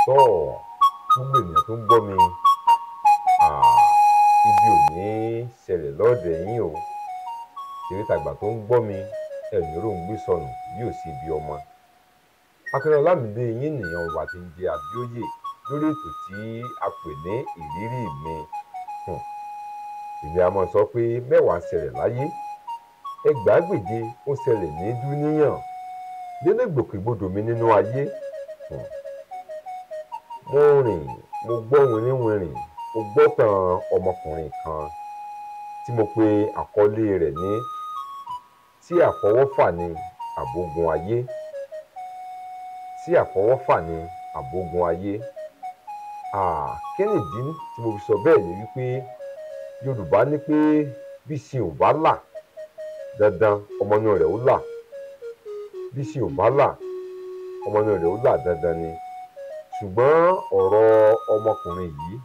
Tọ́ gbogbo ènìyàn tó ń gbọ́ mi, ibi ò ní ṣẹlẹ̀ lọ́ọ̀dẹ̀ yín o. Tèwe tàgbà tó ń gbọ́ mi, ẹ̀mí rò ń gbé sọnù bí ò sí ibi ọmọ. Akínọlá Ọlámídé yín nìyẹn ọba tí ń jẹ Abíóyè lórí ètò tí a pè ní ìrírí mi. Èmi a máa sọ pé mẹ́wàá ṣẹlẹ̀ láyé, ẹgbàágbèje ó ṣẹlẹ̀ ní dúníyàn, nínú ìgbòkègbodò mi nínú ayé. Mo rìn, mo gbọ́ wìnrìnwìnrìn, mo gbọ́ tàn ọmọkùnrin kan tí mo pe àkọlé rẹ̀ ní tí àfọwọ́fà ni àbógun ayé. Tí àfọwọ́fà ni àbógun ayé. Kí nìdí tí mo fi sọ bẹ́ẹ̀ ni wípé Yorùbá ní pé bí sin ò bá là, dandan ọmọ inú rẹ̀ ó là. Bí sin ò bá là, ọmọ inú rẹ̀ ó là dandan ni. Ṣùgbọ́n ọ̀rọ̀ ọmọkùnrin yìí,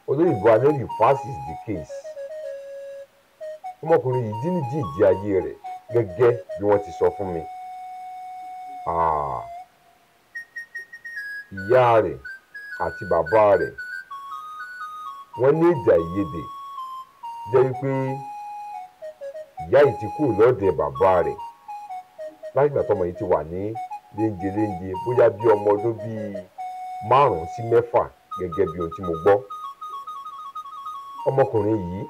olóyìnbó alẹ́ reverse the case. Ọmọkùnrin yìí dín ní díìdí ayé rẹ̀ gẹ́gẹ́ bí wọ́n ti sọ fún mi. Ìyá rẹ̀ àti bàbá rẹ̀ wọ́n ní èdè àìyedè, jẹ́ wípé ìyá yìí ti kúrò lọ́dẹ bàbá rẹ̀ láti ìgbà tọ́mọ yìí ti wà ní léńje léńje, bóyá bí ọmọ ọdún bíi 5 sí 6 gẹ́gẹ́ bí ohun tí mo gbọ́. Ọmọkùnrin yìí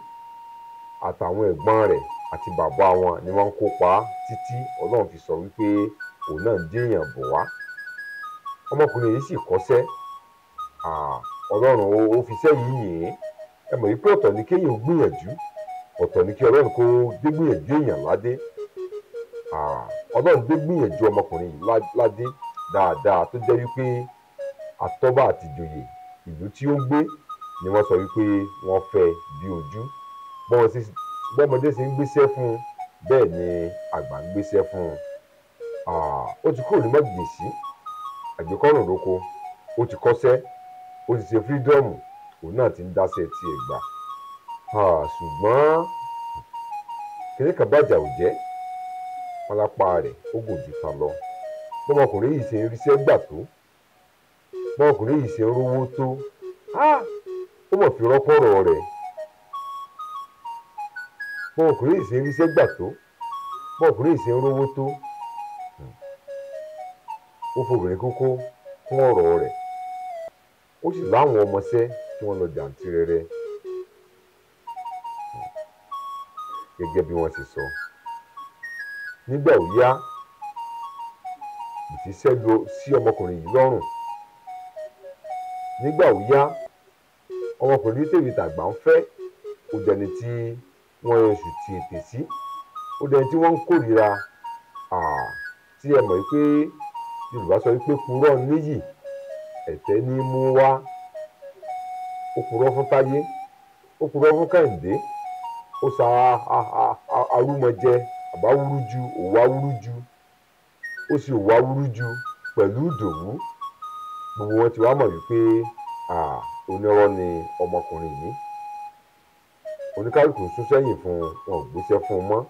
àtàwọn ẹ̀gbọ́n rẹ̀ àti bàbá wọn ni wọ́n ń kópa títí Ọlọ́run fi sọ wípé òun náà ń déèyàn bọ̀ wá. Ọmọkùnrin yìí sì kọ́ṣẹ́. Ọlọ́run ó fi iṣẹ́ yìí yìn ín. Ẹ mọ̀ wípé ọ̀tọ̀ ni kéèyàn gbìyànjú, ọ̀tọ̀ ni kí Ọlọ́run kó dé gbìyànjú èèyàn ládé. Ọlọ́run dé gbìyànjú ọmọkùnrin yìí ládé dáadáa, tó jẹ́ wípé àtọ́bà àtìjòyè ìlú tí ó ń gbé ni wọ́n sọ wípé wọ́n fẹ́ bí ojú. Bọ́mọdé ṣe ń gbéṣẹ́ fún un, bẹ́ẹ̀ ni àgbà ń gbéṣẹ́ fún un. Ó ti kúrò ní májèsí, àgbékọ́rùn roko, ó ti kọ́ṣẹ́, ó ti ṣe fírídọ́ọ̀mù, òun náà ti ń dáṣẹ́ tiẹ̀ gbà. Ṣùgbọ́n kíní kan bàjá ò jẹ́, wọn lápá rẹ̀ ó gùn ju tán lọ. Bọ́mọkùnrin yìí ṣe ń ríṣẹ́ gbà tó, bọ́mọkùnrin yìí ṣe ń rówó tó, ó mọ̀ fi rọ́pọ̀rọ̀ rẹ̀. Bọ́mọkùnrin yìí ṣe ń ríṣẹ́ gbà tó, bọ́mọkùnrin yìí ṣe ń rówó tó, ó fobìnrin kókó kún ọ̀rọ̀ rẹ̀. Ó sì láwọn ọmọọṣẹ́ tí wọ́n lọ jàǹtìrẹrẹ gẹ́gẹ́ bí wọ́n ti sọ. Nígbà ó yá, ìṣiṣẹ́ lọ sí ọmọkùnrin yìí lọ́rùn. Nígbà ó yá, ọmọkùnrin tèmi tàgbà ń fẹ́, ó dẹni tí wọ́n yẹn ti ètè sí, ó dẹni tí wọ́n ń kórìíra. Tí ẹ mọ̀ wípé Yorùbá sọ wípé purọ́ níyì, ẹ̀tẹ́ ní mú wá. Ó purọ́ fún Táyé, ó purọ́ fún Kẹ́hìndé, ó sa arúmọjẹ àbáwúrúju, òwò awúrúju, ó sì òwò awúrúju pẹ̀lú Ìdòwú. Gbogbo wọn ti wá mọ̀ wípé onírọ́ ni ọmọkùnrin yìí. Oníkálukú sún sẹ́yìn fún un, wọn ò gbéṣẹ́ fún un mọ́.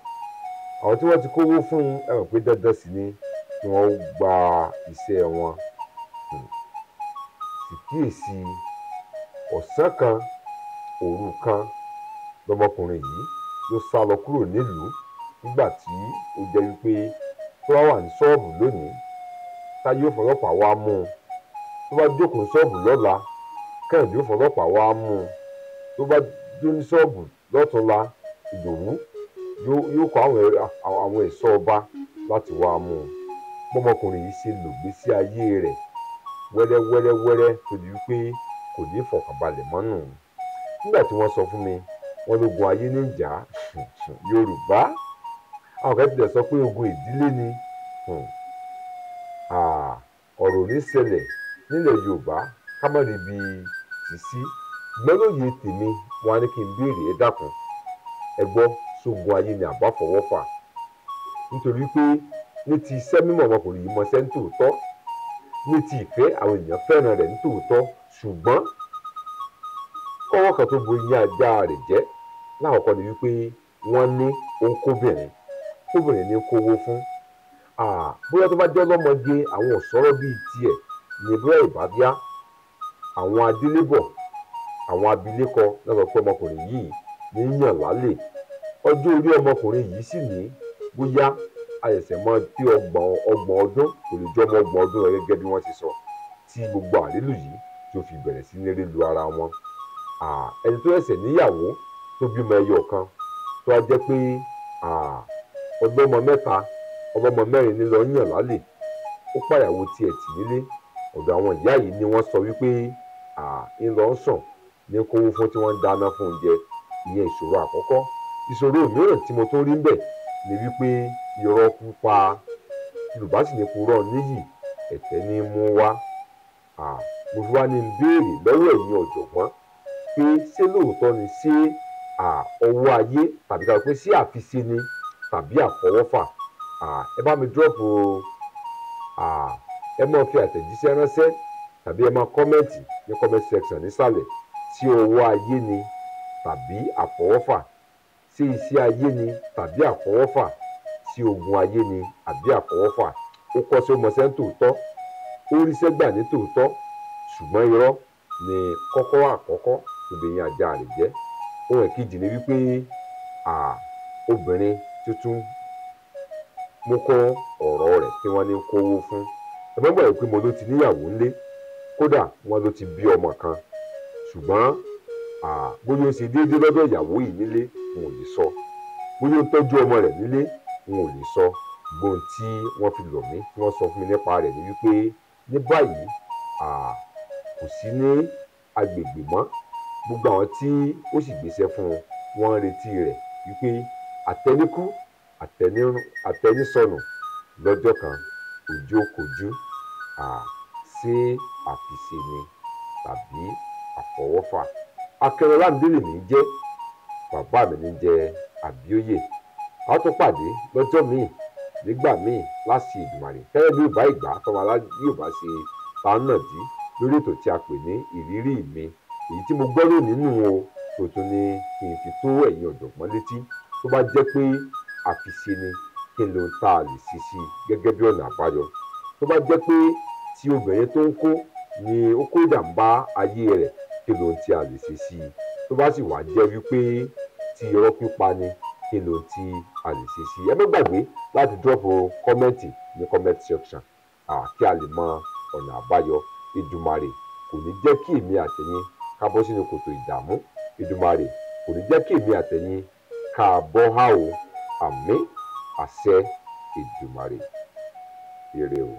Àwọn tí wọ́n ti kówó fún un, ẹ mọ̀ pé dandan sì ni kí wọ́n gba iṣẹ́ wọn. Sì kíyèsí, ọ̀sán kan òru kan lọmọkùnrin yìí ló sá lọ kúrò nílùú nígbà tí ó jẹ́ wípé tó bá wà ní ṣọ́ọ̀bù lónìí, Táyé ó fọlọ́pàá wá mú un. Tó bá jókòó ṣọ́ọ̀bù lọ́la, Kẹ́hìndé ó fọlọ́pàá wá mú un. Tó bá dó ní ṣọ́ọ̀bù lọ́túnla, Ìdòwú yóò kó àwọn ẹ̀ṣọ́ ọba láti wá mú un. Bọ́mọkùnrin yìí ṣe lògbésí ayé rẹ̀ wẹ́rẹ́wẹ́rẹ́wẹ́rẹ́ tó di wípé kò ní ìfọ̀kànbalẹ̀ mọ́ nù. Nígbà tí wọ́n sọ fún mi, wọ́n lógun ayé ní ìjà. Yorùbá, àwọn kan tilẹ̀ sọ pé ogun ìdílé ni. Ọ̀rọ̀ ò ní ṣẹlẹ̀ nílẹ̀ Yorùbá ká má rí ibi tì sí. Ṣùgbọ́n lóye tèmi, wọn á ní kí n béèrè, ẹ dákun, ẹ gbọ́, sógun ayé ni àbá fọwọ́fà. Nítorí pé ní ti iṣẹ́ mímọ̀ ọmọkùnrin yìí mọṣẹ́ ní tòótọ́, ní ti ìfẹ́ àwọn èèyàn fẹ́ràn rẹ̀ ní tòótọ́, ṣùgbọ́n kọ́wọ́ kan tó bo eyín ajá rẹ̀ jẹ́ lákọ̀ọ́kọ́ ni wípé wọ́n ní ó ń kóbìnrin, kóbìnrin ní kówó fún. Bóyá tó bá jẹ́ ọlọ́mọge, àwọn ò sọ̀rọ̀ bíi tiẹ̀. ní bóyá ìbábíá àwọn adélébọ̀, àwọn abilékọ náà sọ pé ọmọkùnrin yìí ní yàn lálẹ́. Ọjọ́ orí ọmọkùnrin yìí sì ní bóyá àṣẹ̀ṣẹ̀ máa pé ọgbọ̀n ọdún, kò lè jọ ọmọ 30 ọdún lọ gẹ́gẹ́ bí wọ́n ti sọ, tí gbogbo àrélù yìí tó fi bẹ̀rẹ̀ sí ní rélu ara wọn. Ẹni tó ṣẹ̀ṣẹ̀ níyàwó tó bímọ ẹyọ kan, tó wá jẹ́ pé ọlọ́mọ 3, ọlọ́mọ 4 ní lọ yàn lálẹ́, ó pàyàwó tiẹ̀ tì nílé. Ọ̀dọ̀ àwọn ìyá yìí ni wọ́n sọ wípé ń lọ sàn ní kówó fún tí wọ́n ń dáná fún oúnjẹ. Ìyẹn ìṣòro àkọ́kọ́. Ìṣòro mìíràn tí mo tún rí ń bẹ̀ ni wípé irọ́ pípa. Yorùbá sì ní purọ́ níyì, ẹ̀tẹ́ ní mú wá. Mo fi wá ní béèrè lọ́wọ́ ẹ̀yin ọ̀jọ̀gbọ́n pé ṣé lóòótọ́ ni, ṣé ọwọ́ ayé tàbí ká pé ṣé àfiṣe ni tàbí àfọwọ́fà? Ẹ bá mi dúrọ́pù, ẹ máa fi àtẹ̀jíṣẹ́ ránṣẹ́ tàbí ẹ máa kọ́mẹ̀ntì ní comment section nísàlẹ̀. Ṣé ọwọ́ ayé ni tàbí àfọwọ́fà? Ṣé iṣẹ́ ayé ni tàbí àfọwọ́fà? Ṣé ogun ayé ni àbí àfọwọ́fà? Ó kọ́ sí ọmọọṣẹ́ ní tòótọ́, ó ríṣẹ́ gbà ní tòótọ́, ṣùgbọ́n irọ́ ni kọ́kọ́rọ́ àkọ́kọ́ tó bẹ yín ajá rẹ̀ jẹ́. Ohun ẹ̀kejì ni wípé obìnrin tuntun mú kọ́ ọ̀rọ̀ rẹ̀ tí wọ́n ní kówó fún. Ẹ má gbàgbé pé mo ló ti níyàwó ńlé, kódà wọ́n ló ti bí ọmọ kan, ṣùgbọ́n bóyá ó ṣe déédéé lọ́dọ̀ ìyàwó yìí nílé n ò lè sọ, bóyá ó ń tọ́jú ọmọ rẹ̀ nílé n ò lè sọ. Gbóhun tí wọ́n fi lọ̀ mí, tí wọ́n sọ fún mi nípa rẹ̀ ni wípé ní báyìí kò sí ní agbègbè mọ́. Gbogbo àwọn tí ó sì gbéṣẹ́ fún un wọ́n ń retí rẹ̀ wípé àtẹnikú àtẹnisọnù lọ́jọ́ kan ojú kojú. Ṣé àfiṣe ni tàbí àfọwọ́fà? Akínọlá Ọlámídé lèmi jẹ́, bàbá mi ní jẹ́ Àbíòye. A tún pàdé lọ́jọ́ míì nígbà míì láti Èdùmàrè tẹ́lẹ̀ bí ìbá ìgbà tọ́mọ yóò bá ṣe ta náà dí lórí ètò tí a pè ní ìrírí mi, èyí tí mo gbọ́ lónìí nù o, tó tún ní kí n fi tó ẹ̀yin ọ̀jọ̀gbọ́n létí. Tó bá jẹ́ pé àfiṣe ni, kí n lóhun tá a lè ṣe sí gẹ́gẹ́ bí ọ̀nà àbáyọ. Tó bá jẹ́ pé tí obìnrin tó ń kó ni ó kó ìjàmbá ayé rẹ̀, kí lóhun tí a lè ṣe sí i. Tó bá sì wá jẹ́ wípé tí irọ́ pípa ni, kí lóhun tí a lè ṣe sí i. Ẹ má gbàgbé láti dọ́pọ̀ kọ́mẹ́ǹtì ní comment section kí a lè mọ ọ̀nà àbáyọ. Èdùmàrè kò ní jẹ́ kí èmi àtẹ̀yin ká bọ́ sínú kòtò ìdààmú. Èdùmàrè kò ní jẹ́ kí èmi àtẹ̀yin ká bọ́ há o. Àmín àṣẹ Èdùmàrè. Ire o.